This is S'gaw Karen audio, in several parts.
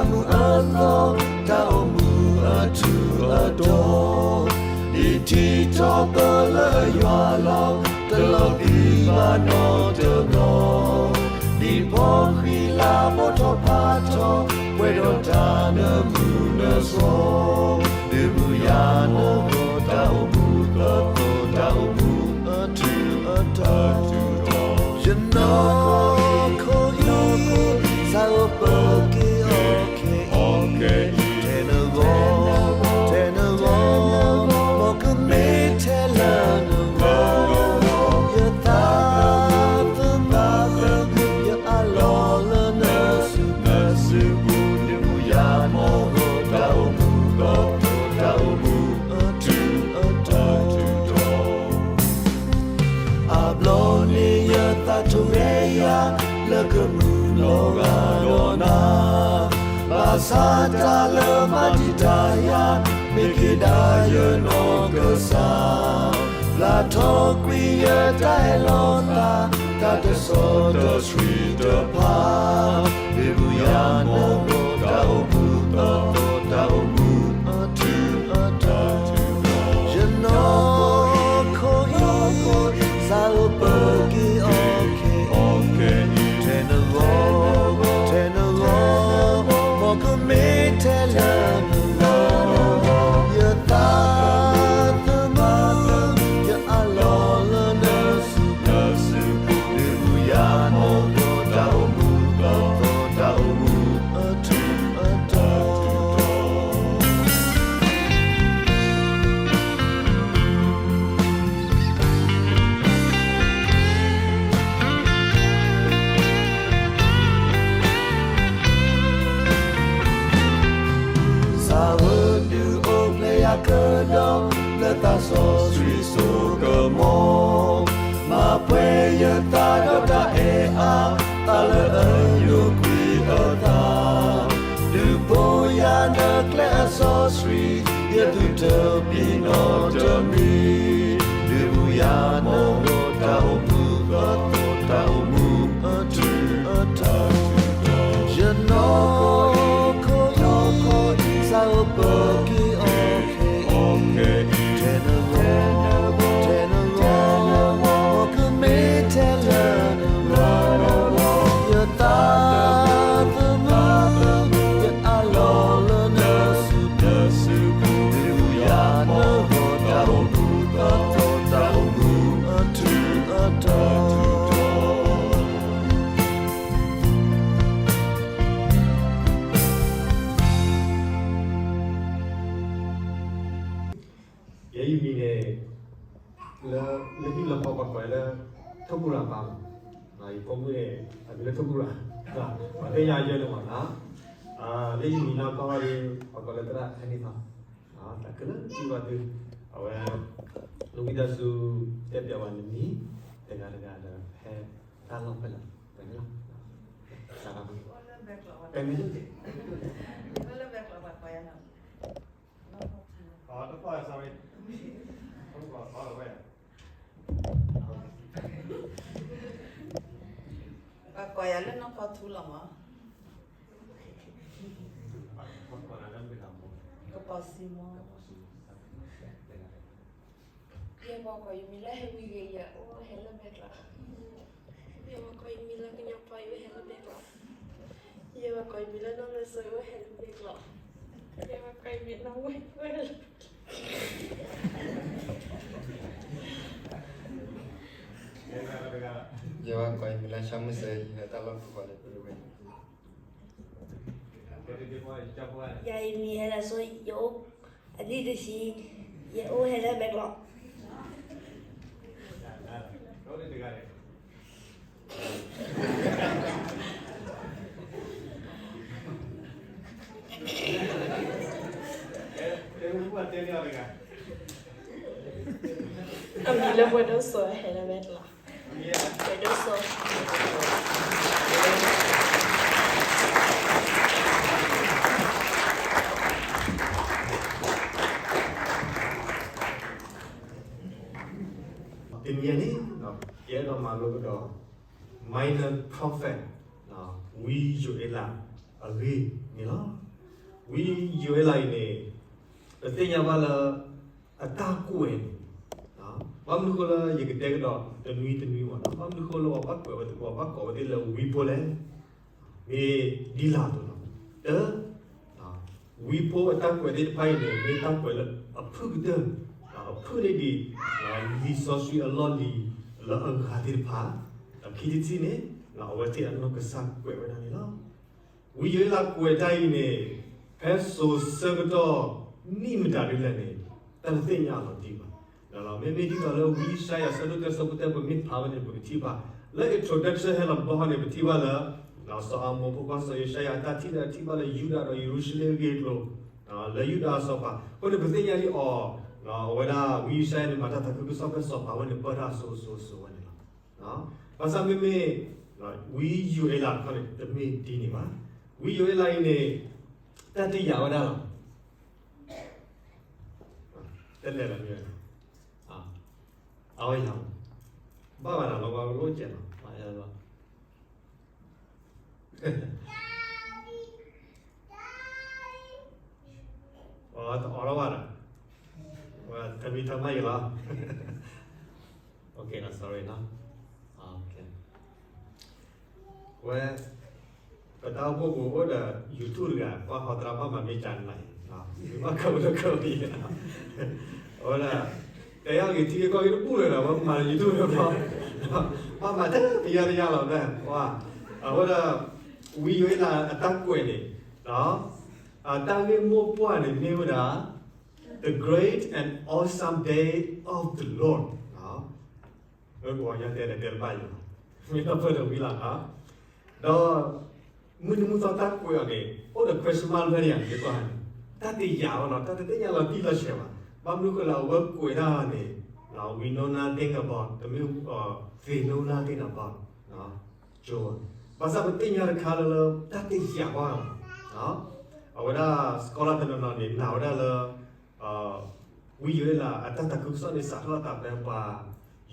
မုၢ်အသီ, တၢ်အိၣ်မူအထူးအတီၤ, ဒ်ထံထီၣ်ပၢလၢအယွၤလီၤ, တလီၤဘံၣ်ဘၣ်နီတဘျီ, ဒ်ဖီဃံလၤဘိးထီၣ်ဖးထီ, ပှဲၤဒီးတၢ်နမူနစွီ, ဒုးမုၢ်ယၤနီၢ်ဂီၢ်တၢ်အိၣ်မူအသီ, တၢ်အိၣ်မူအထူးအတီၤ, ယနီၢ်ခိအံၤ စးအိၣ်ပက့ၤအီၤခဲအံၤ, ထဲနဂီၢ်, ထဲနဂီၢ်, မ်ကမ့ၢ်ထဲလၢနဂီၢ်, ယသးသမူ, ယအၢၣ်လီၤလၢနစုပူၤ, ဒုးမုၢ်ယၤနီၢ်ဂီၢ်တၢ်အိၣ်မူအသီ, တၢ်အိၣ်မူအထူးအတီၤ အါဘျီန့ၣ်ယသးထီၣ်ဂဲၤယၤ လၢကမုာ်နီၢ်ဂၤဒီးနၤ, ဘၣ်ဆၣ်တၢ်လၢမၤတံာ်တာ်ယၤ မ့ၢ်က့ၤဒၣ်ယနီၢ်ကစၢ်, ဘျါထီၣ်ကွံာ်ယတၢ်ဟဲလီၤသး, တၢ်တစီတဆှံတဖၣ်, ဒုးမုၢ်ယၤနီၢ်ဂီၢ်တၢ်အိၣ်မူအသီ, တၢ်အိၣ်မူအထူးအတီၤ ယနီၢ်ခိအံၤ စးအိၣ်ပက့ၤအီၤခဲအံၤ, ထဲနဂီၢ်, ထဲနဂီၢ်, မ်ကမ့ၢ်ထဲလၢနဂီၢ်, ယသးသမူ, ယအၢၣ်လီၤလၢနစုပူၤ, ဒုးမုၢ်ယၤနီၢ်ဂီၢ်တၢ်အိၣ်မူအသီ, တၢ်အိၣ်မူအထူးအတီၤ စၢ်ဧၢ ဒုးအိၣ်ဖျဲၣ်ယၤကဒီး လၢသးစီဆှံစိကမီၤ, မၤပှဲၤယသးဒီးတၢ်အဲၣ်အါ, သးလၢအညိကွံာ်အသး, ဒုးပိာ်ယၤနကျဲအစီဆှံ, ယသူၣ်တပျံၤနီတမံၤ, ဒုးမုၢ်ယၤနီၢ်ဂီၢ်တၢ်အိၣ်မူအသီ, တၢ်အိၣ်မူအထူးအတီၤ ယနီၢ်ခိအံၤ စးအိၣ်ပက့ၤအီၤခဲအံၤ, ထဲနဂီၢ်, ထဲနဂီၢ်, မ်ကမ့ၢ်ထဲလၢနဂီၢ်, ယသးသမူ, ယအၢၣ်လီၤလၢနစုပူၤ, ဒုးမုၢ်ယၤနီၢ်ဂီၢ်တၢ်အိၣ်မူအသီ, တၢ်အိၣ်မူအထူးအတီၤ ယဲယမံၤန့ၣ် လၢ လၢဟံၣ်လၢဃီပှၤကိးယၤလၢ ထိၣ်ကူရၤပၤ, ယဖိမုၣ်န့ၣ် အမံၤလၢထိၣ်ကူရၤ, ပှၤသ့ၣ်ညါယဲလၢမၤနၤ, လၢယမံၤနီၢ်ကီၢ်ဒီး ပှၤကိးလၢသရၣ်ဟဲန့ၢ်သီ, တၢ်ကလၢထံၣ်ဘၣ်သု, အဝဲ လၢဝံသးစူၤ တဲပျးဝဲနမံၤ တဂၤတဂၤဒီး ဖဲတၢ်လီၢ်ဖဲလဲၣ်, ပမ့ၢ်လီၤ, ပမ့ၢ်လီၤ, ပှၤကိးယၤလၢနီၢ်ကီၢ်ထူလီၤမး, ကပီၤစံမီ ယဲပှၤကိးယမံၤလၢဟဲဝံဂ့ၤ ယအိၣ်ဟဲလၢမဲာ်ကျီး, ယဲပှၤကိးယမံၤလၢကညီဖီ ယအိၣ်ဟဲလၢမဲာ်ကျီး, ယဲပှၤကိးယမံၤလၢနီၢ်လၢစိ ယအိၣ်ဟဲလၢမဲာ်ကျီး, ယဲပှၤကိးယမံၤလၢဝဲ ယဲပှၤကိးယမံၤလၢနီၢ်လၢစိ ယအိၣ်ဟဲလၢမဲာ်ကျီး, ယဲပှၤကိးယမံၤလၢဆၣ်မုၢ်စၢၤ ယဟဲတၢ်လီၢ်ပူၤဃီလၢပဝဲ ယၤအံၤမံၤဟဲလၢစိ ယအိၣ် အနံၣ်တဆံ, ယအိၣ်ဟဲလၢမဲာ်ကျီး, အမံၤလၢပှဲၤဒိၣ်စိ ဟဲလၢမဲာ်ကျီး. တနံၤအံၤန့ၣ် ယအဲၣ်ဒိးမၤလိကဒီး Minor Prophet ဝံယိၤအ့လး အဂ့ၢ် န့ၣ်လီၤ. ဝံယိၤအ့လးအံၤန့ၣ် ပသ့ၣ်ညါဘၣ်လၢ အတၢ်ကွဲးန့ၣ် ဘၣ်မနုၤဃိလၢယကတဲကဒီးတနွံတနွံမး, ဘၣ်မနုၤဃိလၢပှၤဘၣ်ကွဲးဝဲသ့ၣ်, ပှၤဘၣ်ကိးဝဲသ့ၣ်လၢဝံဖိလဲၣ်, မ့ၢ်ဒ်လဲၣ်အသိးလီၤ. တၢ် ဝံဖိအတၢ်ကွဲးသ့ၣ်တဖၣ်အံၤန့ၣ် မ့ၢ်တၢ်ကွဲးလၢအဖုၣ်ကတၢၢ်, အဖုၣ်န့ၢ်ဒံး လံာ်စီဆှံအလီၢ်လံၤလၢအဂၤသ့ၣ်တဖၣ်, ဒီးခံထံၣ်တထံၣ်န့ၣ် အဝဲသ့ၣ်အနီၢ်ကစၢ်ကွဲးဝဲဒၣ်န့ၣ်လီၤ. ဝံယိၤအ့လးကွဲးတၢ်အံၤန့ၣ် ဖဲစိၤဆၢကတီၢ်နံၣ်မတၤဒ်လဲၣ်န့ၣ် တၢ်တသ့ၣ်ညါအလီၤတံၢ်ဘၣ်. မ့မ့ၢ်ဒ်သိးလၢဝံယၡါယၤအဆၢဒိၣ်တၢဆၢဖိတၢ ပမ့ၢ်ဖးဝဲန့ၣ် ပကထံၣ်ဘၣ်, လၢ introduction ဟဲလီၤတဘျီဃီန့ၣ် ပထံၣ်ဘၣ်လၢ စီၤအၤမိၣ်ဖိခွါစီၤယၡါယၤအတၢ်ထံၣ်ဒီးထံၣ်ဘၣ်လၢယူဒၤဒီးယရူၤၡလ့ၣ်အဂ့ၢ်အကျိၤ, လၢယူဒၤအစီၤပၤ, အဃိန့ၣ် ပသ့ၣ်ညါလံအီၤ, အဝဲဒၣ်ဝံယၡါယၤန့ၣ် မၤတၢ်သးခုကစီၣ်ဖဲစီၤပၤဝဲန့ၣ် ပၢတၢ်အစိၤစိၤစိၤဝဲန့ၣ်လီၤ. ဘၣ်ဆၣ်မ့မ့ၢ် ဝံယိၤအ့လးတခီန့ၣ် တမ့ၢ်ဒ်န့ၣ်ဘၣ်. ဝံယိၤအ့လးအံၤန့ၣ် တၢ်တယာ်ဝဲဒၣ်လီၤ. တလဲၤလီၤမ့ၢ်ဝဲ, အဝဲယၤ, ဘၣ်ဘၣ်တၢ်လီၤ ပှၤလိၣ်ကဲလီၤ, တအီၣ်ထီၣ်ဘၣ်ဒီး, ဝဲတမံၤထီၣ်မးယၤလီၤ. Okay, sorry နီၤ. ဝဲ ပတၢ်အိၣ်ဖှိၣ်ပူၤအိၣ်ဒီး YouTube တဂၤ ကွၢ်ဟီသရၣ်ဘၣ်မၤမ့ၢ်ကနၤအံၤ, မ့ၢ်ဘၣ်ခၢၣ်ဝဲလၢခၢၣ်ဝဲယဲ, အဝဲဒၣ် တဲယၤဂ့ၤထံဂ့ၤကီၢ်ဂ့ၤတဘူၣ်လၢၤဒီး ဝဲမၤလၢ YouTube ဒီး ဘၣ်မၤတၢ်တယါတယါလီၤ. အဝဲဒၣ် ဝံယိၤအ့လးအတၢ်ကွဲးန့ၣ် တၢ်ဂ့ၢ်မိၢ်ပှၢ်န့ၣ်မ့ၢ်ဝဲဒၣ် The Great and Awesome Day of the Lord. ပှၤကညီတဲန့ၣ် တဲတဘၣ်ယၤ, မ့ၢ်တၢ်ဖၢၣ်တဝံၤလီၤ. ဒီး မုၢ်နံၤမုၢ်သီတၢ်ကွဲးအီၤန့ၣ် အိၣ်ဒီး Christmas ဖဲန့ၣ်ဧါ, မ့ၢ်ကွၢ်န့ၣ် တၢ်တယာ်ဝဲလီၤ, တၢ်တသ့ၣ်ညါလီၤတံၢ်လီၤဆဲးဘၣ်. ဘၣ်မနုၤဃိလၢအဝဲကွဲးဒၣ်န့ၣ် we know nothing about, တမ့ၢ် they know nothing about ကၠိ, ဘၣ်ဆၣ်ပသ့ၣ်ညါတခါလၢ လၢတၢ်တယာ်ဘၣ်လီၤ. အဝဲဒၣ် scholar တနီၤနီၤန့ၣ် နာ်ဝဲဒၣ်လၢ ဝံယိၤအ့လးအတၢ်သးခုကစီၣ်န့ၣ် စးထီၣ်အသးဖဲပှၤ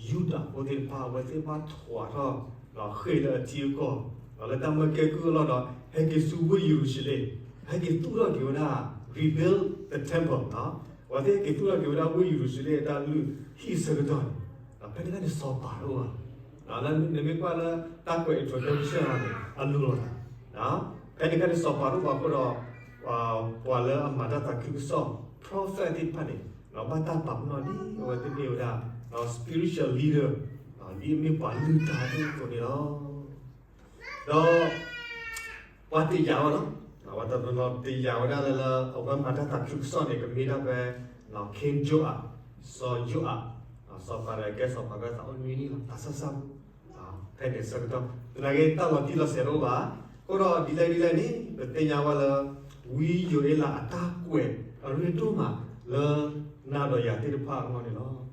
ယူဒၤဖိသ့ၣ်တဖၣ် အဝဲသ့ၣ်ဘၣ်ထွးထီၣ် ဒီးဃ့ၢ်လၢအထံအကီၢ်, ဒီးလၢတၢ်မၢကဲကုၢ်အလီၢ်ဒီး ဟဲက့ၤဆူဝ့ၢ်ယရူၤၡလ့ၣ်, ဟဲက့ၤသူၣ်ထီၣ်က့ၤဝဲဒၣ် rebuild the temple, အဝဲသ့ၣ်ဟဲက့ၤသူၣ်ထီၣ်က့ၤဝဲဒၣ်ဝ့ၢ်ယရူၤၡလ့ၣ်အတၢ်လုၢ်ဟံၣ်အဆၢကတီၢ်န့ၣ်, ဖဲန့ၣ်အခါန့ၣ် စီၤပၤတအိၣ်ဘၣ်. လၢနမ့ၢ်ကွၢ်လၢတၢ်ကွဲး introduction န့ၣ် အလိၤလိၤလီၤ. ဖဲန့ၣ်အခါန့ၣ် စီၤပၤတအိၣ်ဘၣ်အဃိဒီး ပှၤလၢအမၤတၢ်သးခုကစီၣ် prophet သ့ၣ်တဖၣ်န့ၣ် ဘၣ်တၢ်ပာ်ပနီၣ်ဒ်အဝဲသ့ၣ်မ့ၢ်ဝဲဒၣ် spiritual leader, ဒ်အမ့ၢ်ပှၤလုၢ်တၢ်အသိးန့ၣ်လီၤ. ဒီး ပှၤတယာ်ဝဲလီၤ. ပှၤတနီၤနီၤတယာ်ဝဲဒၣ်လၢ လၢအဝဲမၤတၢ်သးခုကစီၣ်န့ၣ် ကမ့ၢ်ဒၣ်ဖဲ King Joash, စီၤယိၤအး, စီၤပၤဒီးကဲစီၤပၤဖဲသးအိၣ်နွံနံၣ်လီၤ, သးစၢ်စၢ်ဖိ ဖဲန့ၣ်အဆၢကတီၢ် သနာ်က့တၢ်လီၤတံၢ်လီၤဆဲးတအိၣ်ဘၣ်. အဃိဒီးဒ်လဲၣ်ဒ်လဲၣ်န့ၣ် ပသ့ၣ်ညါဝဲလၢ ဝံယိၤအ့လးအတၢ်ကွဲးအရ့ဒိၣ်မးလၢ နၤဒီးယၤသ့ၣ်တဖၣ်အဂီၢ်န့ၣ်လီၤ.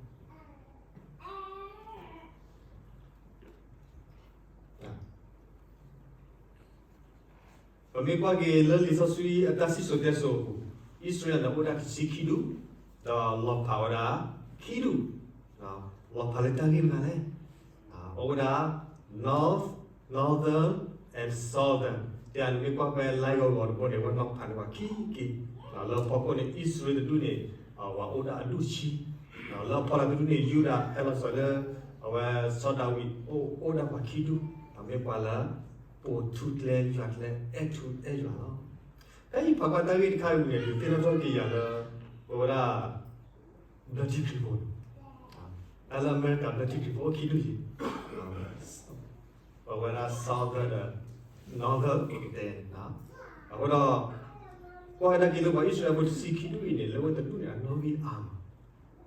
ပမ့ၢ်ကွၢ်က့ၤလၢလံာ်စီဆှံအတၢ်စံၣ်စိၤတဲစိၤအပူၤ, အံၣ်စရ့လးန့ၣ်အိၣ်ဒၣ်တဆံခံဒူၣ်, ဒီးလီၤဖးဝဲဒၣ်ခံဒူၣ်, လီၤဖးလၢတၢ်ဂ့ၢ်မနုၤလဲၣ်. အိၣ်ဝဲဒၣ် north, northern and southern. တဲနမ့ၢ်ကွၢ်ဖဲလါဂီၤဂီၤတဘိန့ၣ် အဝဲလီၤဖးန့ၢ်ပှၤခံက့ၢ်, လၢဖီခိၣ်န့ၣ် အံၣ်စရ့လးတဒူၣ်န့ၣ် ပှၤအိၣ်ဒၣ်အဒူၣ်ဆံ, လၢအဖီလာ်တဒူၣ်န့ၣ် ယူဒၤ ဟဲလီၤစၢၤလၢ အဝဲစီၤဒၤဝံး အိၣ်ဒၣ်ပှၤခံဒူၣ်, မ့ၢ်ပှၤလၢ ပိာ်ထူကျဲယွၤကျဲ အဲၣ်ထူအဲၣ်ယွၤလီၤ. ဖဲယဖးကွၢ်တၢ်ဂ့ၢ်တခါအံၤန့ၣ် ဒုးသ့ၣ်နီၣ်ထီၣ်က့ၤယၤလၢ ပဝဲဒၣ် ဘျၢထံခရံာ်ဖိန့ၣ်, တၢ်လၢအမဲရကၤဘျၢထံခရံာ်ဖိအိၣ်ခံဒူၣ်ယံၤ, ပဝဲဒၣ် southern ဒီး northern ပကတဲန့ၣ်, အဃိဒီး ကွၢ်ကဒါက့ၤလၢပှၤအံၣ်စရ့လးဖိတဆံခံဒူၣ်အံၤန့ၣ် လၢဝဲတဒူၣ်န့ၣ် အနီၣ်ဂံၢ်အါမး,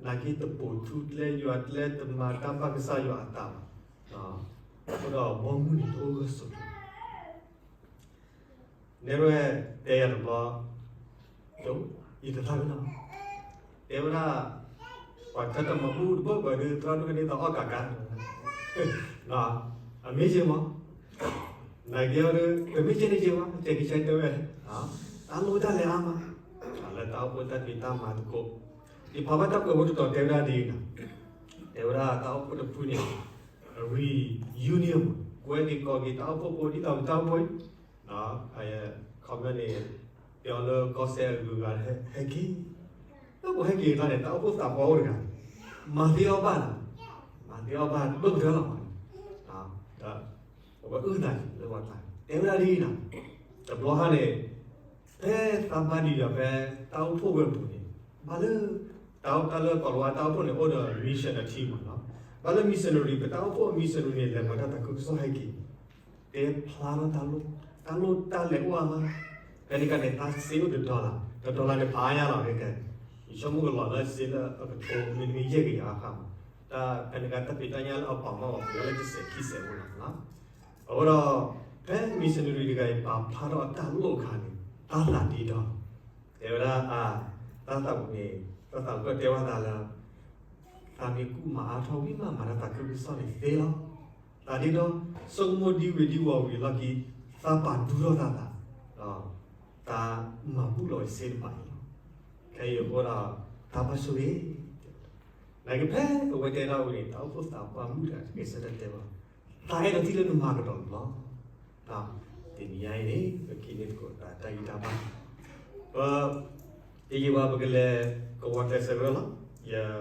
နာ်က့တပိာ်ထူကျဲယွၤကျဲ တမၤတၢ်ဘၣ်ကစၢ်ယွၤအသးဘၣ်, အဃိဒီးဘီမုၢ်န့ၣ်တအိၣ်ဂၢၢ်ဆိးကျၢၤ နဲရဲ တဲယၤတဘျီ, ယတသးကနီၤ, တဲဝဲဒၣ် ပှၤထၢတၢ်မၤဘူၣ်တဘၣ်ဘၣ်ဒီး သရၣ်ဒိၣ်ကန့ၢ်သးအီၣ်ကးကး, အမ့ၢ်ယဲမး, နာ်က့ဒီး တမ့ၢ်ယဲန့ၣ်ယဲမး တဲကဆဲတဲဝဲ, တၢ်လိၣ်တၢ်လဲၤအါမး, လၢတၢ်အိၣ်ဖှိၣ်တၢ်ဖံးတၢ်မၤသကိး, ယဖးဘၣ်တၢ်ကွဲးဖိတတီၤတဲဝဲဒၣ်ဒ်အံၤ, တဲဝဲဒၣ်တၢ်အိၣ်ဖှိၣ်တဖုန့ၣ် reunion ကွဲက့ၤကီးက့ၤတၢ်အိၣ်ဖှိၣ်ဖိဒ်သိးပတၢ်အိၣ်ဖှိၣ်အံၤ comment န့ၣ် တဲအီၤလၢကီၢ်စဲၣ်အဂုၤအဂၤဟဲက့ၤ, လၢပှၤဟဲက့ၤအခါန့ၣ် တၢ်အိၣ်ဖှိၣ်သးပှၢ်အိၣ်တဂၤ, မၤသ့အီၣ်ဘၣ်နီၤ, မၤသ့အီၣ်ဘၣ်ဒိၣ်ကတၢၢ်လီၤမး, ဒီး အဝဲအုၣ်သးလၢပှၤကျါန့ၣ် တဲဝဲဒၣ်ဒ်အံၤနီၤ, တဘျီဟါန့ၣ် ဖဲသးဘၣ်ဒံးဒီးဖဲ တၢ်အိၣ်ဖှိၣ်ဝဲအပူၤန့ၣ် ဘၣ်လၢ တၢ်အိၣ်တၢ်လၢကီၢ်လီၤဝါတၢ်အိၣ်ဖှိၣ်န့ၣ် အိၣ်ဒီး missionary မးနီၤ, ဘၣ်လၢ missionary ပတၢ်အိၣ်ဖှိၣ် missionary န့ၣ် လဲၤမၤတၢ်သးခုကစီၣ်ဟဲက့ၤ တဲဖျါထီၣ်တၢ်လိၣ် တၢ်လိၣ်တၢ်လဲၤအိၣ်အါမး, ဖဲန့ၣ်ကါန့ၣ် တၢ်စ့အိၣ်တဒီလၢ်, တဒီလၢ်န့ၣ်ဖးအါညါလီၤ, ကဲ ယဆိကမိၣ်ကလီၤလၢစ့လၢအကထိ မ့တမ့ၢ်ယဲၢ်ကယၤအခါမး, တၢ်ဖဲန့ၣ်ကါတၢ်ဖံးတၢ်ညၣ်လၢအပာ်မီၣ်အီၤ ပှဲၤလၢတစဲးခံစဲးအိၣ်လီၤ. အဃိဒီး ဖဲ missionary တဂၤအံၤ ပာ်ဖျါထီၣ်အတၢ်လိၣ်အခါန့ၣ် တၢ်သးဒ့ဒီ တဲဝဲဒၣ် အ တၢ်သးပူၤန့ၣ် တၢ်သးပူၤကတဲဝဲသးလၢ သးမ့ၢ်ကူၣ်မၤအါထီၣ်ဝံၤမး မၤတၢ်သးခုကစီၣ်န့ၣ်သ့လီၤ. သးဒ့ဒီ ဆိကမိၣ်ဒ်ဝ့ၤဒ်ဝီၤဝံၤအလီၢ်ခံ သးပာ်ဒူထီၣ်သးသး ဒီး သးမၤဘူၣ်လီၤဝဲစ့တဖၣ်အံၤလီၤ. ခဲအံၤအဃိဒီး သးဘၣ်ဆိၣ်ဂ့ၤ နာ်က့ဖဲအဝဲတဲဒၣ်ဝဲန့ၣ် တၢ်အိၣ်ဖှိၣ်သးပှၢ်မုၣ်တဂၤတကဲစၢ်တၢ်တဲဘၣ်, သးအဲၣ်ဒိးထံၣ်လၢနမၤကဒီးတဘျီ, တနံၤညါအံၤန့ၣ် ပကဟံးန့ၢ်သကိးသးတၢ်ဂံၢ်တၢ်ဘါ, ပ တယံာ်ဘၣ်ပကလဲၤကဝီၤကျဲးစၢးဝဲလီၤ. ယ ဒ်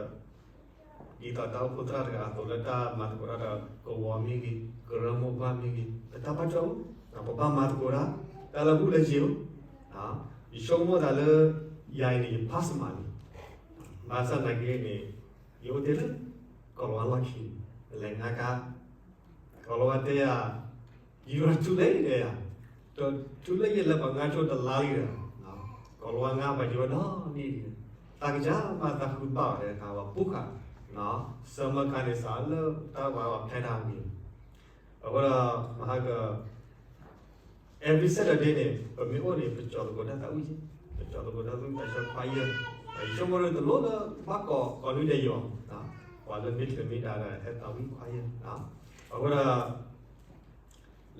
သိးတၢ်အိၣ်ဖှိၣ်သရၣ်တဂၤအသိးလၢတၢ်မၤသကိးတၢ်ဒီးကဝီၤမ့ၢ်ဂ့ၤ, ကရၢမိၢ်ပှၢ်မ့ၢ်ဂ့ၤ, ပတၢ်ဘၣ်ထွဲအိၣ်, ပဘၣ်မၤသကိးတၢ်, တၢ်လၢဘူၣ်လၢယ့ၤအိၣ်, ယဆိကမိၣ်သးလၢ ယၤအံၤန့ၣ် ယ pass မးလံ, ဘၣ်ဆၣ်နာ်က့န့ၣ် ယအိၣ်တ့ၢ်လၢ ကီၢ်လီၤဝါလီၢ်ခံ, လဲၤငါကါ ကီၢ်လီၤဝါတဲယၤ, you are too late တဲယၤ, too late ယလဲၤပှၤငါဆိတလါလံဒီး, ကီၢ်လီၤဝါငါပှၤယိၤဝဲနီတနံၣ်ဒီး, တၢ်ကစၢ်မၤသးဃုဘၣ်အီၤဒီး တၢ်ဝဲပူၤဃာ်, summer ခါန့ၣ်စးလၢတၢ်ဝဲအီၤဖဲတၢ်ဝံၤ, အဃိဒီး မဟါက every Saturday န့ၣ် ပမ့ၢ်အိၣ်န့ၣ် ပကၠီၤသကိးတၢ်သးဝံၣ်, ပကၠီၤသကိးတၢ်သးဝံၣ်တၢ်ဆၢ choir, ယဆိကမိၣ်တလိၣ်လၢဘၣ်ကိးကိးနွံဒဲးယီၤ, ပှၤလၢမ့ၢ်ချုးမ့ၢ်ဒါဒီးဟဲသးဝံၣ် choir, အဃိဒီး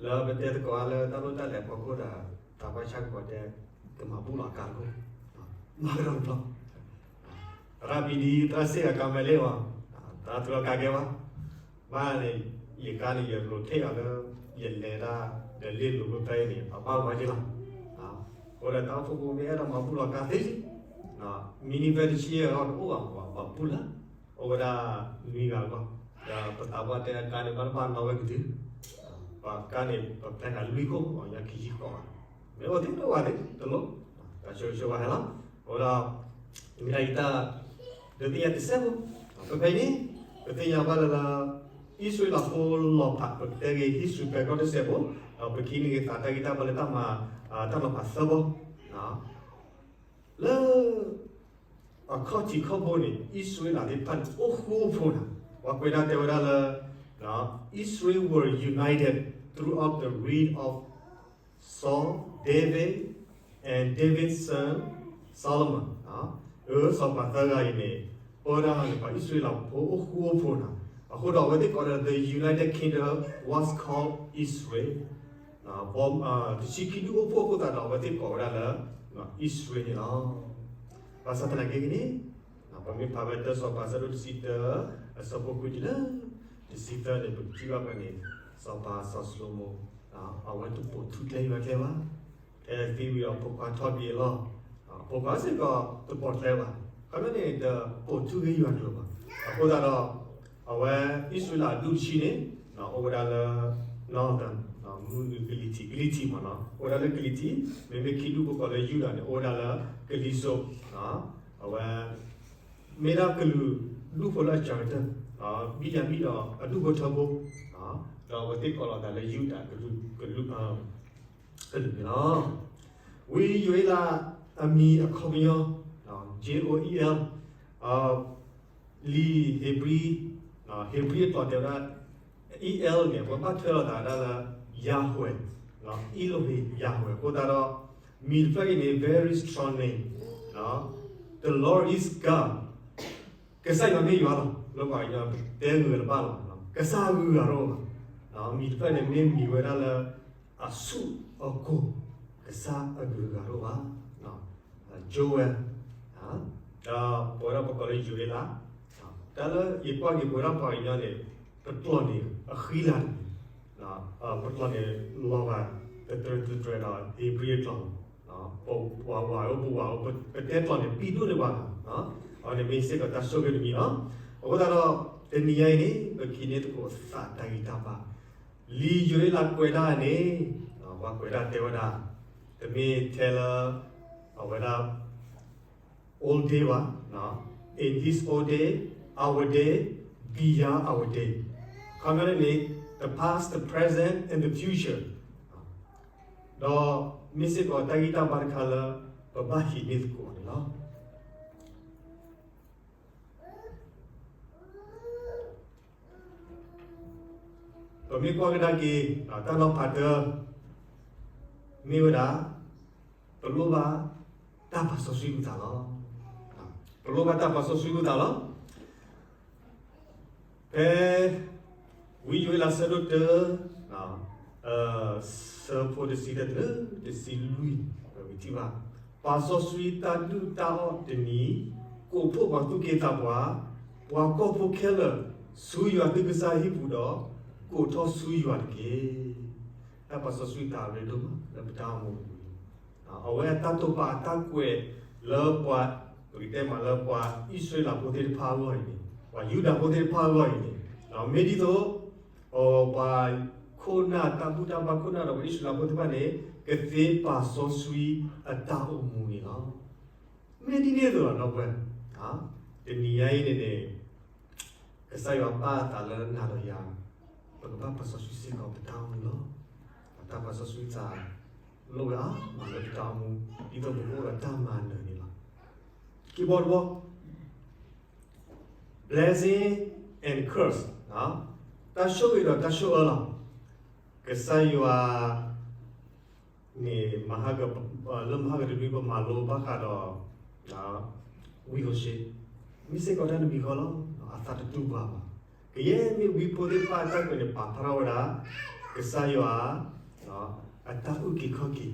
လၢပတဲသကိးအါလၢတၢ်လိၣ်တၢ်လဲၤအဖီခိၣ်ဒီး သးပှၢ်ဆၣ်ကပီၤတဲ ကမၤဘူၣ်လီၤကါတဘိ, မၤကဒီးတဘျီ, သရၣ်ဘံဒံ သရၣ်စ့ၢ်ကီးကါမဲာ်လ့ၣ်အီၤ, သရၣ်သူလီၤကါကဲဝဲ, ဘၣ်န့ၣ် ယကါန့ၣ် ယ rotate အီၤလၢ ယလဲၤတၢ် ဒီးလ့ၣ်လိၤဖဲအံၤန့ၣ် အဘၣ်ဝဲဒၣ်လီၤ. အဃိဒီးတၢ်အိၣ်ဖှိၣ်ဖိမ့ၢ်အဲၣ်ဒိးမၤဘူၣ်လီၤကါသ့, minivan တဆံယဲၢ်အဂီၢ်တအိၣ်ဘၣ်မး ပှၤဘူၣ်လၢ အိၣ်ဝဲဒၣ်နွံဂၤအဂီၢ်, ဒီးပသးပှၢ်တဲအကါန့ၣ် ဘၣ်တဘၣ်နီၣ်ဝဲကဒု, ပှၤကါန့ၣ် ပ plan အလွံၢ်ခိၣ် အီၤညါခံဆံဃိးဘၣ်, မ့ၢ်အိၣ်သ့တအိၣ်ဘၣ်သ့တလိၣ်, တၢ်ဆိၣ်ဂ့ၤဆိၣ်ဝါဟဲလီၤ. အဃိဒီး မ့ၢ်ဒၣ်ယတၢ် ဒုးသ့ၣ်ညါတစဲးဖိ, ပဖဲအံၤန့ၣ် ပသ့ၣ်ညါဘၣ်လၢ အံၣ်စရ့လးဖိလီၤဖး ပကတဲဂ့ၤ history background တစဲးဖိ, ဒီးပကဟံးန့ၢ်က့ၤသးတၢ်ဂံၢ်တၢ်ဘါလၢတၢ်မၤ တၢ်လီၤဖးသၢဘီ, လၢ အခီၣ်ထံးခီၣ်ဘိန့ၣ် အံၣ်စရ့လးသ့ၣ်တဖၣ်န့ၣ် အိၣ်ဃူအိၣ်ဖိးနၤ, ပှၤကွဲးဒၣ်တဲဝဲဒၣ်လၢ Israel were united throughout the reign of Saul, David, and David's son Solomon. စီၤပၤသၢဂၤအံၤန့ၣ် ပၢတၢ်ဟီန့ၣ် ပှၤအံၣ်စရ့လးဖိအိၣ်ဃူအိၣ်ဖိးနၤ, အဃိဒီးအဝဲသ့ၣ်ကိးဒီး the United Kingdom was called Israel. တဆံခံဒူၣ်အိၣ်ဖှိၣ်အဃိသတးဒီး အဝဲသ့ၣ်ကိးဝဲဒၣ်လၢ အံၣ်စရ့လးန့ၣ်လီၤ. ဘၣ်ဆၣ်သနာ်က့န့ၣ် ပမ့ၢ်ဖးဝဲတၢ်စီၤပၤဆၢဒိၣ်တဆံတၢ အဆၢဖိခွံတုၤလၢ တဆံသၢန့ၣ် ပကထံၣ်ဘၣ်ဖဲန့ၣ် စီၤပၤစီၤၡလိၤမိၣ် အဝဲတပိာ်ထူကျဲယွၤကျဲဘၣ်. ဖဲသံဝံၤဒီးအဖိခွါထီၣ်က့ၤအလီၢ်, အဖိခွါစ့ၢ်ကီးတပိာ်ကျဲဘၣ်. ခီဖျိန့ၣ် တပိာ်ထူဂ့ၤယွၤကျဲဘၣ်. အဃိသတးဒီး အဝဲအံၣ်စရ့လးအဒူၣ်တဆံန့ၣ် အိၣ်ဝဲဒၣ်လၢ northern မုၢ်နုာ်ကလံၤထံး ကလံၤထံးမ့ၢ်နီၤ အိၣ်ဝဲဒၣ်လၢကလံၤထံး, မ့မ့ၢ်ခံဒူၣ်ဖိကိးလၢယူဒၤန့ၣ် အိၣ်ဝဲဒၣ်လၢကလံၤစိး, အဝဲ မ့ၢ်ဒၣ်ကလုာ်ဒူၣ်ဖိလၢအစှၤကတၢၢ်, ဘံၣ်ယၤမံၣ်ဒီးအဒူၣ်ဖိထၢဖိ, ဒီးအဝဲသ့ၣ်ကိးလီၤသးလၢယူဒၤကလုာ်, ကလုာ်န့ၣ်လီၤ. ဝံယိၤအ့လးအမံၤအခီပညီ, J O E L, လံာ်ဧ့ၤဘြံၤ, ဧ့ၤဘြံၤအကျိာ်တဲဝဲဒၣ် E L န့ၣ် အဝဲဘၣ်ထွဲလိာ်သးဒၣ်လၢ Yahweh, Elohim Yahweh အဃိသတးဒီး မံၤတဖျၢၣ်အံၤန့ၣ် very strong name, the Lord is God, ကစၢ်ယွၤမ့ၢ်ယွၤလီၤ. လၢပှၤကညီ တဲဂ့ၤတဘၣ်လီၤ, ကစၢ်အဂုၤအဂၤတအိၣ်ဘၣ်. မံၤတဖျၢၣ်န့ၣ် မ့ၢ်မံၤဝဲဒၣ်လၢ အဆူၣ်အကိၢ် ကစၢ်အဂုၤအဂၤတအိၣ်ဘၣ်. Joel, ဒီးပဝဲဒၣ်ပကိးလၢယိၤအ့လး, တၢ်လၢယကွၢ်က့ၤပဝဲဒၣ်ပှၤကညီန့ၣ် ပကျိာ်န့ၣ်အဃံလၤတမံၤ, ပကျိာ်န့ၣ်လီၤဂာ် တတြဲၤတတြဲၤဒီး ဧ့ၤဘြံၤအကျိာ်, ပဝးဝးအိၣ် ပဝးအိၣ် ပတဲကျိာ်န့ၣ် ပံၤဒိၣ်န့ၢ်ပှၤလီၤ. အဝဲန့ၣ်မ့ၢ်စ့ၢ်ကီးတၢ်ဆိၣ်ဂ့ၤတမံၤလီၤ. အဃိသတးဒီး တနံၤညါအံၤန့ၣ် ပကဟံးန့ၢ်သကိးသးတၢ်ဂံၢ်တၢ်ဘါ, လံာ်ယိၤအ့လးကွဲးဒၣ်န့ၣ် ပှၤကွဲးဒၣ်တဲဝဲဒၣ်, တမ့ၢ်ထဲလၢ အဝဲဒၣ် old day ဘၣ်, in this old day, our day, beyond our day, ခီပညီန့ၣ် the past, the present and the future, ဒီးမ့ၢ်စ့ၢ်ကီးတၢ်ဂံၢ်တၢ်ဘါတခါလၢ ပဘၣ်ဟံးန့ၢ်သကိးန့ၣ်လီၤ. ပမ့ၢ်ကွၢ်ကဒါက့ၤ တၢ်နီၤဖးတၢ မ့ၢ်ဝဲဒၣ် ပလိၣ်ဘၣ်တၢ်ပာ်စီဆှံလိာ်သးလီၤ. ပလိၣ်ဘၣ်တၢ်ပာ်စီဆှံလိာ်သးလီၤ. ဖဲ ဝံယိၤအ့လးဆၢဒိၣ်တၢ ဆၢဖိတဆံတၢတုၤလၢတဆံလွံၢ် ပထံၣ်ဘၣ်, ပာ်စီဆှံတၢ်ဒုၣ်တၢ်အီၣ်တနံၤ, ကိးဖှိၣ်ပှၤသူၣ်က့သးပှၢ်, ပှၤကီၢ်ဖိခဲလၢာ်, ဆူယွၤသုကစၢ်ဟံၣ်ပူၤဒီး ကိးထီၣ်ဆူယွၤတက့ၢ်. တၢ်ပာ်စီဆှံသးရ့ဒိၣ်မးလၢပတၢ်အိၣ်မူအပူၤ, အဝဲအတၢ်တိာ်ပာ်အတၢ်ကွဲးလၢပှၤ ပကတဲမးလၢပှၤအံၣ်စရ့လးဖိသ့ၣ်တဖၣ်အဂီၢ်အံၤန့ၣ်, ပှၤယူဒၤဖိသ့ၣ်တဖၣ်အဂီၢ်အံၤန့ၣ်, မ့ၢ်ဒ်သိး ပှၤခိၣ်နၢ်တၢ်ဘူၣ်တၢ်ဘါခိၣ်နၢ်ဒီးပှၤအံၣ်စရ့လးဖိသ့ၣ်တဖၣ်န့ၣ် ကသ့ပာ်စီဆှံအတၢ်အိၣ်မူန့ၣ်လီၤ. မ့ၢ်ဒ်န့ၣ်အသိးလီၤ ဒီပုၢ်ဝဲၢ်, တနံၤညါအံၤန့ၣ်န့ၣ် ကစၢ်ယွၤပာ်အသးလၢနၤဒီးယၤ, ပကဘၣ်ပာ်စီဆှံစ့ၢ်ကီးပတၢ်အိၣ်မူလီၤ. တၢ်ပာ်စီဆှံသး လိၣ်ဝဲအါမးလၢပတၢ်အိၣ်မူ ဒ်သိးပကအိၣ်ဒီးတၢ်မၤနၢၤန့ၣ်လီၤ. ခံဘီတဘီ blessing and curse, တၢ်ဆိၣ်ဂ့ၤဒီးတၢ်ဆိၣ်အၢလီၤ. ကစၢ်ယွၤ န့ၣ် လၢမဟါကတနွံ ပမၤလိဘၣ်ဃးဒီး ဝံဧိၤၡ့း, မ့ၢ်စ့ၢ်ကီးတၢ်တမံၤဃီလီၤ. အသးတတူၢ်ဘၣ်ဘၣ်. ကယဲၢ်မ့ၢ်ဝံဖိသ့ၣ်တဖၣ်အတၢ်ကွဲးန့ၣ် ပာ်ဖျါထီၣ်ဝဲဒၣ် ကစၢ်ယွၤ အတၢ်အုၣ်က့ၤခီၣ်က့